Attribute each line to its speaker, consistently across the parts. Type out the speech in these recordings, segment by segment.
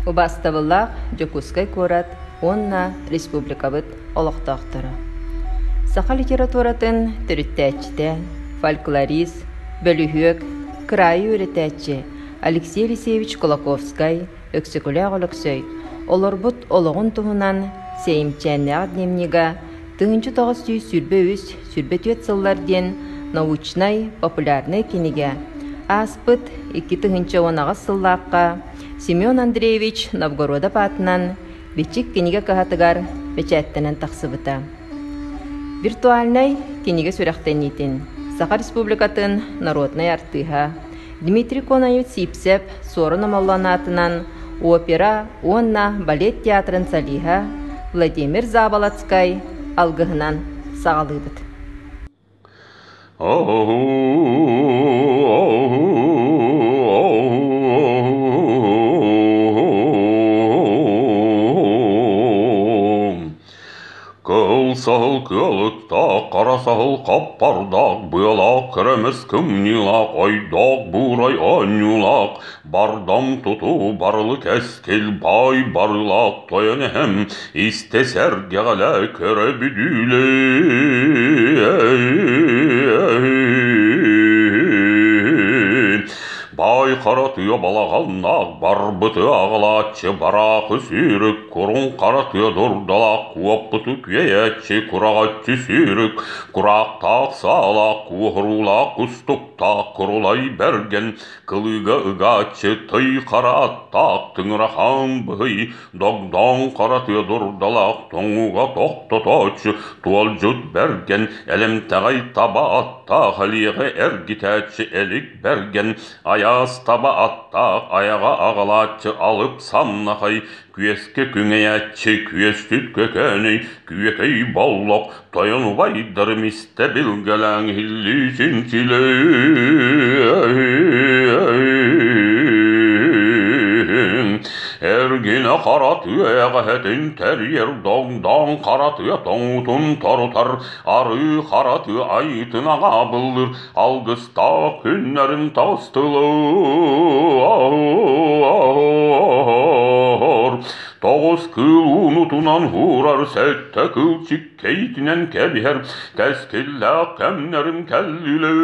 Speaker 1: Убаастабыллаах Дьокуускай куорат уонна республикабыт олохтоохторо! Саха литературатын төрүттээччитэ, фольклорист, бөлүһүөк, кыраайы үөрэтээччи Алексей Елисеевич Кулаковскай Өксөкүлээх Өлөксөй олорбут олоҕун туһунан Сэйимчээннээх дневнига 1923-24 сыллар диэн научнай популярнай кинигэ ааспыт 2018 сыллаахха Семен Андреевич Новгородов аатынан Бичик кинигэ кыһатыгар бэчээттэнэн тахсыбыта. Виртуальнай кинигэ сүрэхтэниитин Саха Республикатын народнай артыыһа Дмитрий Коноевич Сивцев Суорун Омоллоон аатынан опера уонна балет театрын солиһа Владимир Заболоцкай алгыһынан саҕалыыбыт.
Speaker 2: Кыл саһыл кыалыктаах, хара саһыл хаппардаах, быалаах кэрэмэс кымньыылаах, ойдоох буурай оонньуулаах, бардам тутуу барылы кэскил баай барыылаах тойон эһэм истэ сэргэҕэлэ көрө бүдүүлээ Баай хара тыа балаҕаннаах, барбыты аҕалааччы бараахы сүүрүк, куруҥ хара тыа дурдалаах, куоппуту күөйээччи кураҕаччы сүүрүк, кураахтаах саалаах, куоһуруулаах кустуктаах курулай бэргэн, кылыыга ыгааччы тый хара аттаах, тыҥырахан быһый, Догдоҥ хара тыа дурдалаах тоҥууга тохтотооччу туолдьут бэргэн, элэмтэҕэй таба аттаах элиэҕи эргитээччи элик бэргэн, айаас таба аттаах айаҕа аҕалааччы алып самнахай, күөскэ күҥэйээччи күөстүт көкөөнөй, күөкэй боллох, тойон убайдарым истэ билгэлээҥ иһиллии чинчилээҥ Эргинэ хара тыа эҕэһэтин тэрийэр доҥдоҥ хара тыа тоҥуутун торутар арыы хара тыа айыытын аҕаабыллыыр алгыстаах күннэрин тастылар Тоҕус кыыл уунутунан уурар сэттэ кыыл чиккэйитинэн кэбиһэр кэскиллээх кэмнэрим кэллилэр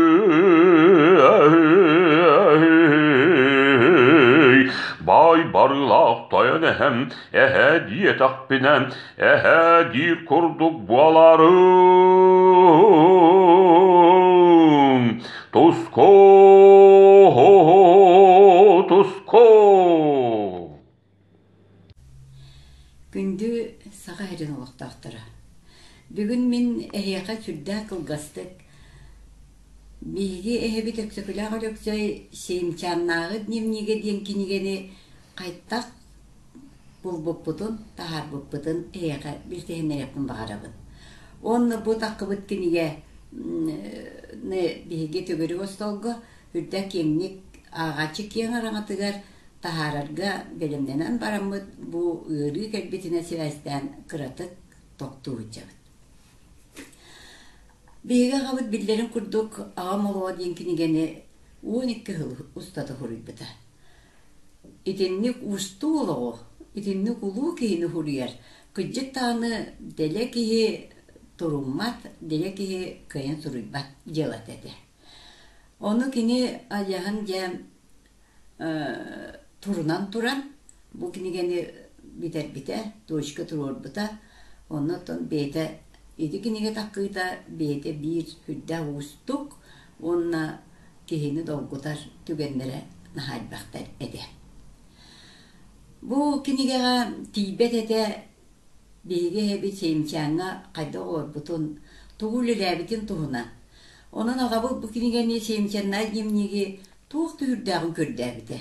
Speaker 2: Баай барыылаах тойон эһэм эһээ диэтэхпинэ эһээ диир курдук буоларым Туску туску
Speaker 3: Күндү Саха сирин олохтоохторо! Бүгүн мин эһиэхэ сүрдээх кылгастык биһиги эһэбит Өксөкүлээх Өлөксөй Сеймчаннааҕы дневнигэ диэн кинигэни хайдах булбуппутун, таһаарбыппытын эһиэхэ билсиһиннэриэхпин баҕарабын. Уонна бу таххыбыт кинигэ биһиги төгүрүк остуолга үрдэ киэҥник ааҕааччы киэҥ араҥатыгар таһаарарга бэлэмнэнэн бараммыт бу ыарыы кэлбитинэн сибээстээн кыратык тохтуу сылдьабыт. Биһиги аҕабыт биллэрин курдук «Аҕам олоҕо» диэн кинигэни 12 сыл устата суруйбута. Итинник уустук олоҕу, итинник улуу киһини суруйар, кырдьык даҕаны дэлэ киһи туруммат, дэлэ киһи кыайан суруйбат дьыалата этэ. Ону кини айаһын дьэ турунан туран бу кинигэни бүтэрбитэ, точка туруорбута. Онно оттон бэйэтэ ити кинигэ таххыыта бэйэтэ биир сүрдээх уустук уонна киһини долгутар түгэннэрэ наһаа элбэхтэр этэ. Бу кинигэҕэ тиийбэт этэ Биһиги эһэбит Сеймчааҥҥа хайдах олорбутун, тугу үлэлээбитин туһунан. Онон аҕабыт бу кинигэни Сеймчаннаах дневниги туох түһүрдээҕин көрдөөбүтэ.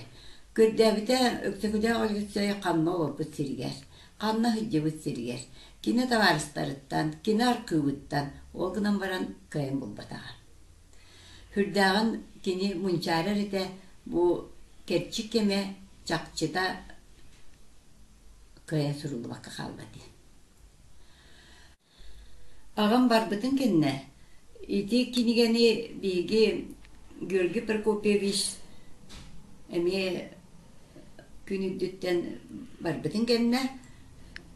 Speaker 3: Көрдөөбүтэ Өксөкүлээх Өлөксөй ханна олорбут сиригэр, ханна сылдьыбыт сиригэр, кини табаарыстарыттан, кини аркыыбыттан, ол гынан баран кыайан булбатаҕа. Сүрдээҕин кини мунчаарар этэ бу кэрчик кэмэ чахчыта кыайан суруллубакка хаалбат диэн. Аҕам барбытын кэннэ ити кинигэни биһиги Георгий Прокопьевич эмиэ күн үрдүттэн барбытын кэннэ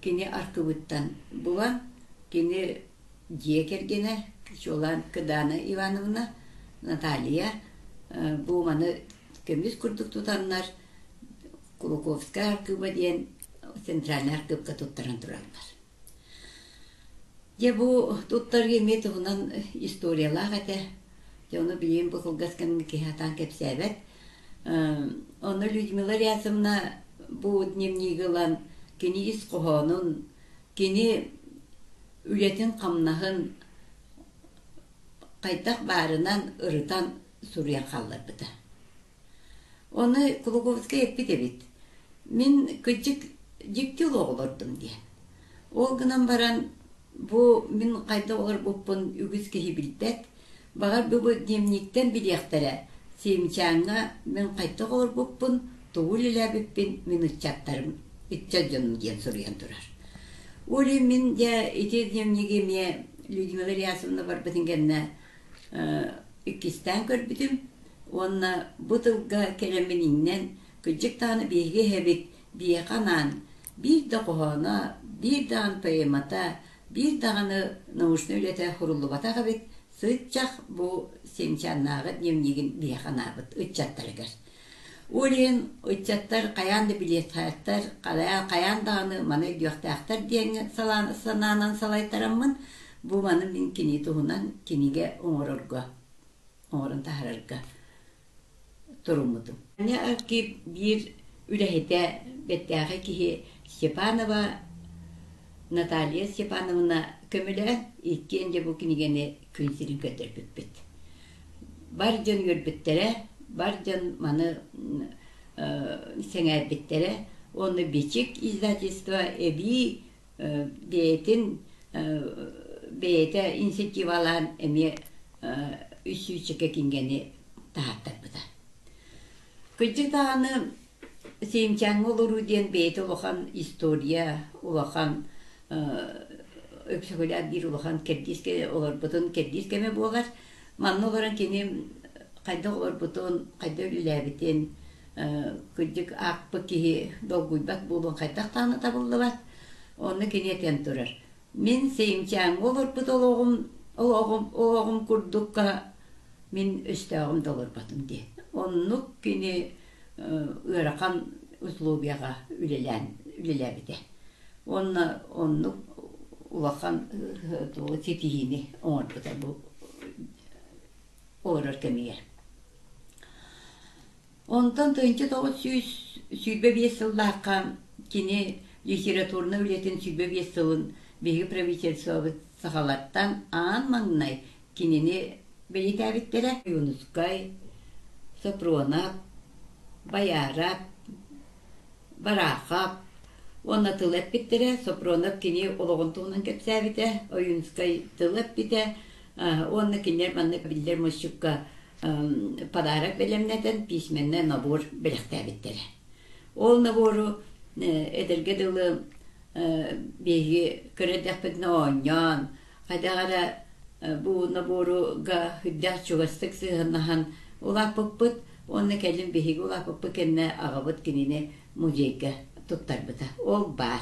Speaker 3: кини аркыбыттан булан кини дьиэ кэргэнэ чуолаан Кыдаана Ивановна, Наталья бу маны көмүс курдук тутаннар Кулаковскай аркыыба диэн центральнай аркыыпка туттаран тураллар. Дьэ бу туттарыы эмиэ туһунан историялаах этэ. Дьэ ону билигин бу кылгас кэмҥэ киһи сатаан кэпсээбэт. Онно Людмила Рясовна бу дневниги ылан кини ис хоһоонун, кини үлэтин-хамнаһын хайдах баарынан ырытан суруйан хаалларбыта. Ону Кулаковскай эппит эбит: «Мин кырдьык дьикти олоҕу олордум» диэн. Ол гынан баран бу мин хайдах олорбуппун үгүс киһи билбэт. Баҕар бу дневниктэн билиэхтэрэ, Сиимчааҥҥа мин хайдах олорбуппун, тугу үлэлээбиппин мин ыччаттарым, ыччат дьонум диэн суруйан турар. Ол иһин мин дьэ ити дневниги эмиэ Людмила Ильясовна барбытын кэннэ иккистээн көрбүтүм уонна бу тылга кэлэммин иҥнэн, кырдьык даҕаны биһиги эһэбит биһиэхэ анаан биир да хоһооно, биир даҕаны поэмата, биир даҕаны научнай үлэтэ суруллубатах эбит, сыччах бу Симчаннааҕы дневнигин биһиэхэ анаабыт ыччаттарыгар. Ол иһин ыччаттар хайаан да билиэхтээхтэр, хайаан даҕаны маны өйдүөхтээхтэр диэҥҥэ санаанан салайтараммын, бу маны мин кини туһунан кинигэ оҥорорго, оҥорон таһаарарга туруммутум. Аны архив биир үлэһитэ, бэртээхэй киһи Степанова Наталья Степановна көмөлөөн иккиэн дьэ бу кинигэни күн сирин көрдөрбүппүт. Бар дьон үөрбүттэрэ, бар дьон маны сэҥээрбиттэрэ уонна Бичик издательство эбии бэйэтин бэйэтэ инициативалаан эмиэ үс сүүсчэкэ кинигэни таһааттарбыта. Кырдьык даҕаны Сиимчээҥҥэ олоруу диэн бэйэтэ улахан история, улахан Өксөкүлээх биир улахан кэрдиис олорбутун кэрдиис кэмэ буолар. Манна олорон кини хайдах олорбутун, хайдах үлэлээбитин кырдьык аахпыт киһи долгуйбат буолуон хайдах даҕаны табыллыбат. Онно кини этэн турар: «Мин Сэйимчээҥҥэ олорбут олоҕум, олоҕум, олоҕум курдукка мин өстөөҕүм да олорботум» диэн. Оннук кини ыарахан условияҕа үлэлээн үлэлээбитэ. Уонна оннук улахан ситиһиини оҥорбута бу олорор кэмигэр. Онтон 1925 сыллаахха кини литературнай үлэтин 25 сылын биһиги правительствобыт сахалартан аан маҥнай кинини бэлиэтээбиттэрэ. Ойуунускай, Сопронов, Байаарап, Бараахап уонна тыл эппиттэрэ. Сопронов кини олоҕун туһунан кэпсээбитэ, Ойуунускай тыл эппитэ уонна кинилэр маннык биллэр мусчукка подарок бэлэмнэтэн письменный набор бэлэхтээбиттэрэ. Ол набору эдэргэ дылы биһиги көрөрдөхпүтүнэ оонньоон, хайдах эрэ бу наборуга үрдээх чугастык сыһыаннаһан улааппыппыт уонна кэлин биһиги улааппыппыт кэннэ аҕабыт кинини музейга туттарбыта. Ол баар.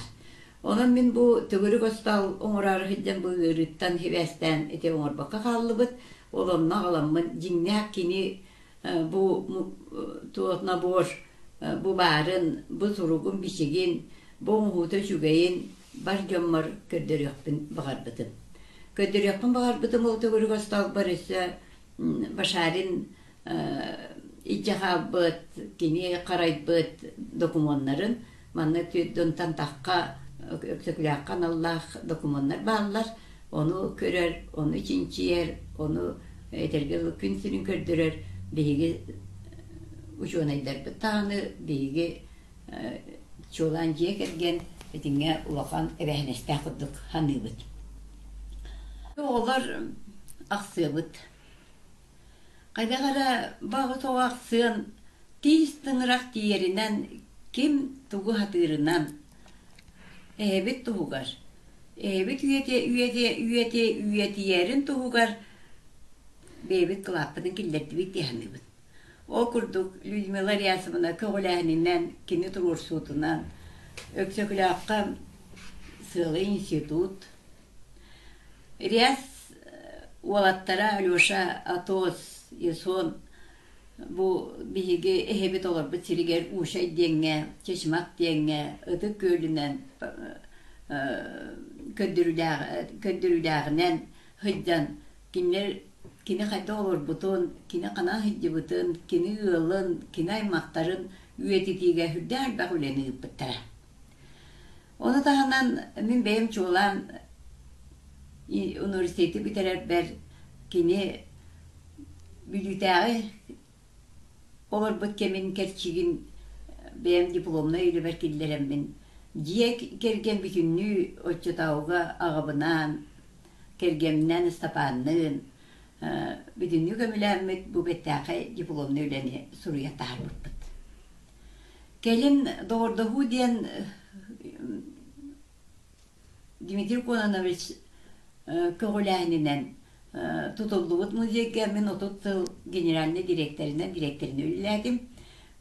Speaker 3: Онон мин бу төгүрүк остуол оҥороору сылдьан бу ыарыыттан сибээстээн ити оҥорбокко хааллыбыт. Ол онно аҕаламмын дьиҥнээх кини бу туох набор бу баарын, бу суругун-бичигин, бу оҥоһуута үчүгэйин бар дьоммор көрдөрүөхпүн баҕарбытым. Көрдөрүөхпүн баҕарбытым ол төгүрүк остуолбар өссө Башарин илдьэ хаалбыт, кини харайбыт докумуоннарын манна түөрт тахха Өксөкүлээххэ аналлаах докумуоннар бааллар. Ону көрөр, ону чинчийэр, ону этэргэ дылы күн сирин көрдөрөр биһиги учуонайдарбыт даҕаны биһиги чуолаан дьиэ кэргэн итинҥэ улахан эбээһинэстээх курдук саныыбыт. Оҕолор ахсыабыт. Хайдах эрэ баҕа тоҕо ахсыан тиис тыҥырах тиийэринэн ким тугу сатыырынан эһэбит туһугар, эһэбит үйэтэ үйэтэ үйэтэ үйэтийэрин туһугар бэйэбит кылааппытын киллэрдибит дии саныыбын. Ол курдук Людмила Рясовна көҕүлээһининэн, кини туруорсуутунан Өксөкүлээххэ сыалай институт, Реас уолаттара Алеша, Атос, Ясон бу биһиги эһэбит олорбут сиригэр Уушай диэҥҥэ, Чычымах диэҥҥэ Ытык Күөлүнэн көрдөрүүлээҕинэн сылдьан кинилэр кини хайдах олорбутун, кини ханан сылдьыбытын, кини ыалын, кини аймахтарын үйэтитиигэ сүрдээх элбэх үлэни ыыппыттара. Ону таһынан мин бэйэм чуолаан университеты бүтэрэрбэр кини Бүлүүтээҕи олорбут кэмин кэрчигин бэйэм дипломнай үлэбэр киллэрэммин дьиэ кэргэн бүтүннүү оччотооҕуга аҕабынаан, кэргэмминээн Ыстапаанныын бүтүннүү көмүлээммит бу бэртээхэй дипломнай үлэни суруйан таһаарбыппыт. Кэлин доҕордоһуу диэн Дмитрий Кононович көҕүлээһининэн тутуллубут музейга мин 30 сыл генеральнай дириэктэринэн дириэктэринэн үлэлээтим.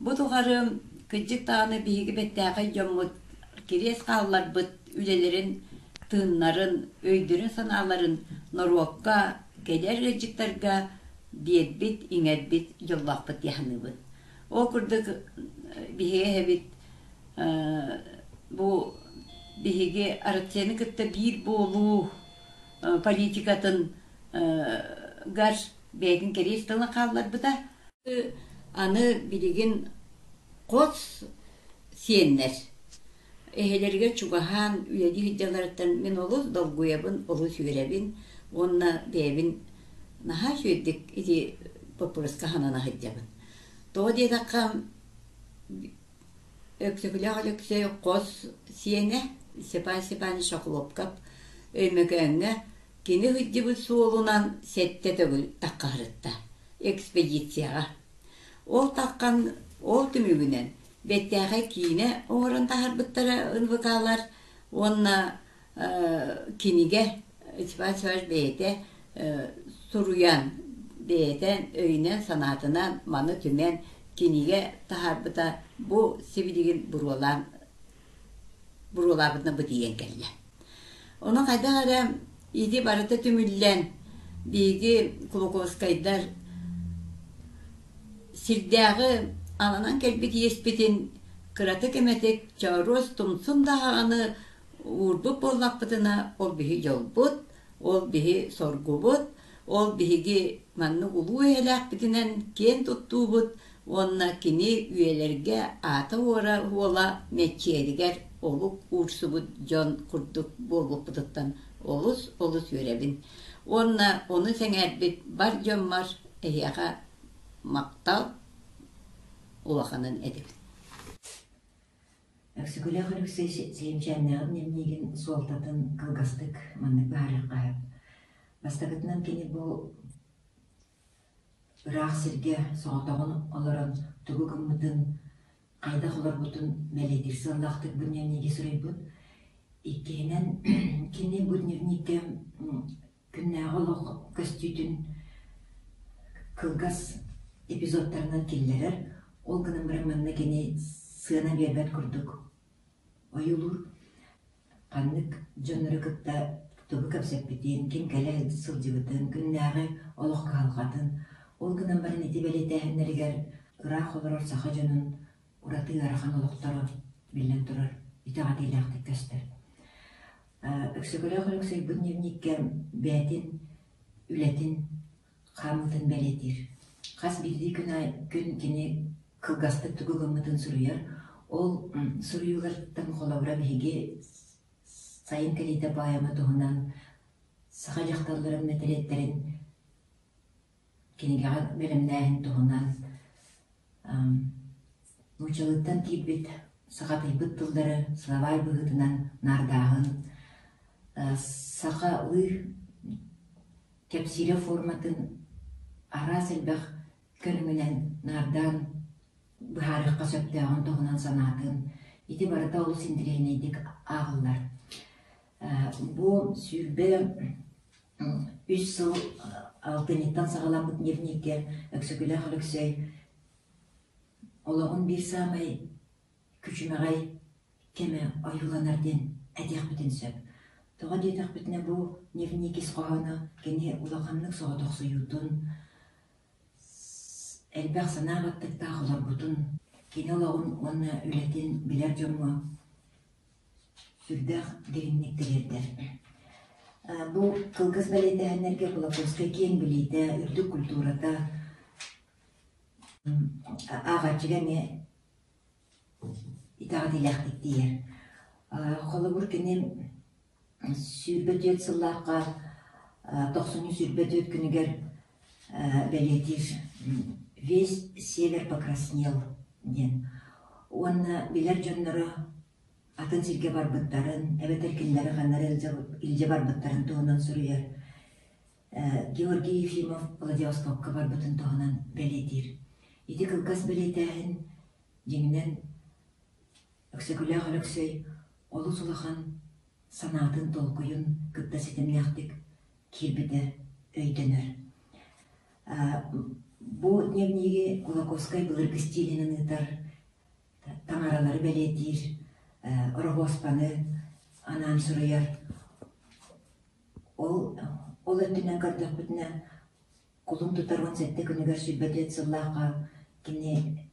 Speaker 3: Бу тухары кырдьык даҕаны биһиги бэртээхэй дьоммут кириэс хаалларбыт үлэлэрин, тыыннарын, өйдөрүн-санааларын норуокка, кэлэр ыалдьыттарга биэрбит, иҥэрбит дьоллоохпут дии саныыбын. Ол курдук биһиги эһэбит бу биһиги Россияны кытта биир буолуу политикатын гар бэйэтин кэриэс тылын хаалларбыта. Аны билигин хос сиэннэр эһэлэригэр чугаһаан үлэлии сылдьалларыттан мин олус долгуйабын, олус үөрэбин уонна бэйэбин наһаа үчүгэйдик ити боппуруоска санана сылдьабын. Тоҕо диэтэххэ, Өксөкүлээх Өлөксөй хос сиэнэ Степан Степанович Охлопков Өймөкөөҥҥө кини сылдьыбыт суолунан сэттэ төгүл таххаһырытта экспедицияҕа. Ол таххан ол түмүгүнэн бэртээхэй киинэ оҥорон таһаарбыттара НВК-лар уонна кинигэ Степан Степанович бэйэтэ суруйан, бэйэтэ өйүнэн-санаатынан маны түмэн кинигэ таһаарбыта бу сибилигин буруолаан буруолаабытынан бу тиийэн кэллэ. Ону хайдах эрэ ити барыта түмүллэн биһиги Кулаковскайдар сирдээҕи ананан кэлбит иэспитин кыратык эмэтик чооруос тумсун даҕаны уурбут буоллахпытына ол биһи дьолбут, ол биһи соргубут, ол биһиги маннык улуу эһэлээхпитинэн киэн туттуубут уонна кини үйэлэргэ аата уола мэччиэригэр олук уурсубут дьон курдук буолбуппутуттан олус олус үөрэбин. Уонна ону сэҥээрбит бар дьоммор эһиэхэ махтал улаханын этэбин.
Speaker 4: Өксөкүлээх Өлөксөй Сэйимчээннээҕи дневнигин суолтатын кылгастык маннык быһаарыахха сөп. Бастакытынан кини бу ыраах сиргэ соҕотоҕун олорон тугу гыммытын, хайдах олорбутун бэлиэтиир сыаллаахтык бу дневниги суруйбут. Иккиһинэн, кини бу дневниккэ күннээҕи олох көстүүтүн кылгас эпизодтарынан киллэрэр. Ол гынан баран манна кини сыана биэрбэт курдук ойуулуур. Ханнык дьоннору кытта тугу кэпсэппитин, ким кэлэ сылдьыбытын, күннээҕи олох кыһалҕатын. Ол гынан баран ити бэлиэтээһиннэригэр ыраах олорор саха дьонун ураты ыарахан олохторо биллэн турар итэҕэтиилээхтик көстөр. Өксөкөлөөх Өлөксөй бу дневниккэ бэйэтин үлэтин хаамыытын бэлиэтиир. Хас биирдии күн, күн кини кылгастык тугу гыммытын суруйар. Ол суруйуулартан холобура биһиги сайын кэлиитэ поэма туһунан саха дьахталларын мэтириэттэрин кинигэҕэ бэлэмнээһин туһунан нууччалыыттан киирбит сахатыйбыт тыллары словарь быһыытынан наардааһын, сахалыы кэпсиирэ форматын араас элбэх көрүҥүнэн наардаан быһаарыахха сөптөөҕүн туһунан санаатын ити барыта олус интэриэһинэйдик ааҕыллар. Бу 23 сыл алтынньыттан саҕаламмыт дневниккэ Өксөкүлээх Өлөксөй. олоҕун биир саамай күчүмэҕэй кэмэ ойууланар диэн этиэхпитин сөп. Тоҕо диэтэхпитинэ, бу дневник ис хоһооно кини улаханнык соҕотохсуйуутун, элбэх санаа баттыктаах олорбутун, кини олоҕун уонна үлэтин билэр дьоҥҥо сүрдээх дириҥник тириэрдэр. Бу кылгас бэлиэтээһиннэргэ Кулаковскай киэҥ билиитэ, үрдүк культурата ааҕааччыга эмиэ итэҕэтиилээхтик тиийэр. Холобур, кини 24 сыллаахха тохсунньу 24 күнүгэр бэлиэтиир «Весь север покраснел» диэн. Уонна билэр дьонноро атын сиргэ барбыттарын, эбэтэр кинилэри ханна эрэ илдьэ барбыттарын туһунан суруйар. Георгий Ефимов Владивостокка барбытын туһунан бэлиэтиир. Ити кылгас бэлиэтээһин дьиҥинэн Өксөкүлээх Өлөксөй олус улахан санаатын толкуйун кытта ситимнээхтик киирбитэ өйдөнөр. Бу дневниги Кулаковскай былыргы стилинэн ыытар, таҥаралары бэлиэтиир, Ороһуоспаны анаан суруйар. Ол, ол өттүнэн көрдөхпүтүнэ, кулун тутар 17 күнүгэр 24 сыллаахха кини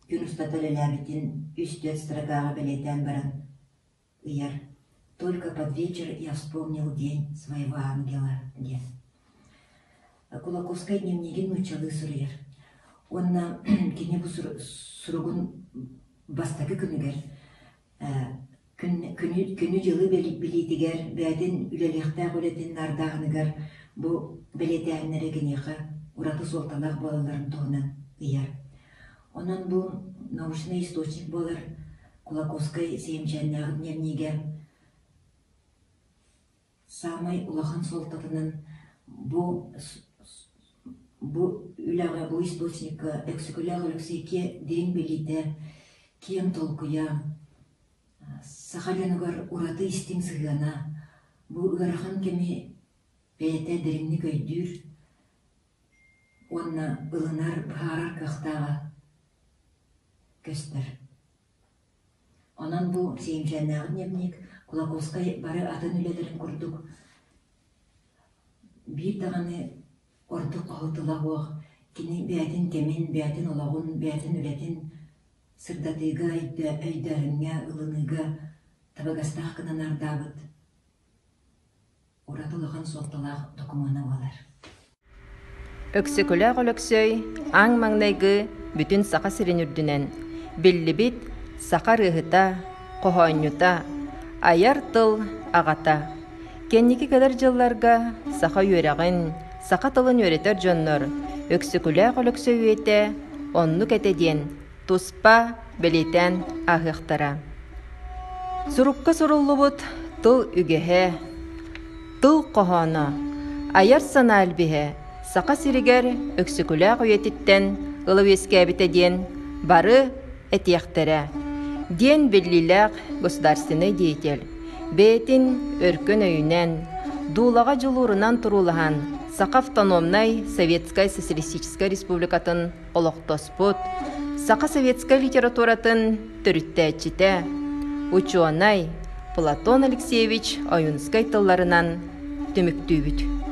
Speaker 4: күн устата үлэлээбитин үс-түөрт строкаҕа бэлиэтээн баран ыйар «Только под вечер я вспомнил день своего ангела» диэн. Кулаковскай дневнигин нууччалыы суруйар. Уонна кини бу суругун бастакы күнүгэр күнү-дьылы билиитигэр, бэйэтин үлэлиэхтээх үлэтин наардааһыныгар бу бэлиэтээһиннэрэ киниэхэ ураты суолталаах буолалларын туһунан ыйар. Онон бу научнай источник буолар Кулаковскай Сэйимчээннээҕи дневнигэ саамай улахан суолтатынан бу бу үлэҕэ, бу источникка Өксөкүлээх Өлөксөй дириҥ билиитэ, киэҥ толкуйа, саха дьонугар ураты истиҥ сыһыана, бу ыарахан кэми бэйэтэ дириҥник өйдүүр уонна ылынар, быһаарар кыахтааҕа көстөр. Онон бу Сэйимчээннээҕи дневник Кулаковскай бары атын үлэлэрин курдук биир даҕаны ордук хоһу тыла суох кини бэйэтин кэмин, бэйэтин олоҕун, бэйэтин үлэтин сырдатыыга, өйдөөһүҥҥэ, ылыныыга табыгастаах гына наардаабыт ураты улахан суолталаах докумуона буолар.
Speaker 1: Өксөкүлээх Өлөксөй аан маҥнайгы бүтүн Саха сирин үрдүнэн биллибит саха ырыаһыта, хоһоонньута, айар тыл аҕата. Кэнники кэлэр дьылларга саха үөрэҕин, саха тылын үөрэтэр дьоннор Өксөкүлээх Өлөксөй үйэтэ оннук этэ диэн туспа бэлиэтээн ааһыахтара. Сурукка суруллубут тыл үгэһэ, тыл хоһооно, айар санаа илбиһэ Саха сиригэр Өксөкүлээх үйэтиттэн ыла үөскээбитэ диэн бары этиэхтэрэ, диэн биллиилээх государственнай деятель бэйэтин өркөн өйүнэн, дуулаҕа дьулуурунан туруулаһан Саха автономнай Советскай Социалистическай Республикатын олохтоспут, саха советскай литературатын төрүттээччитэ, учуонай Платон Алексеевич Ойунскай тылларынан түмүктүүбүт.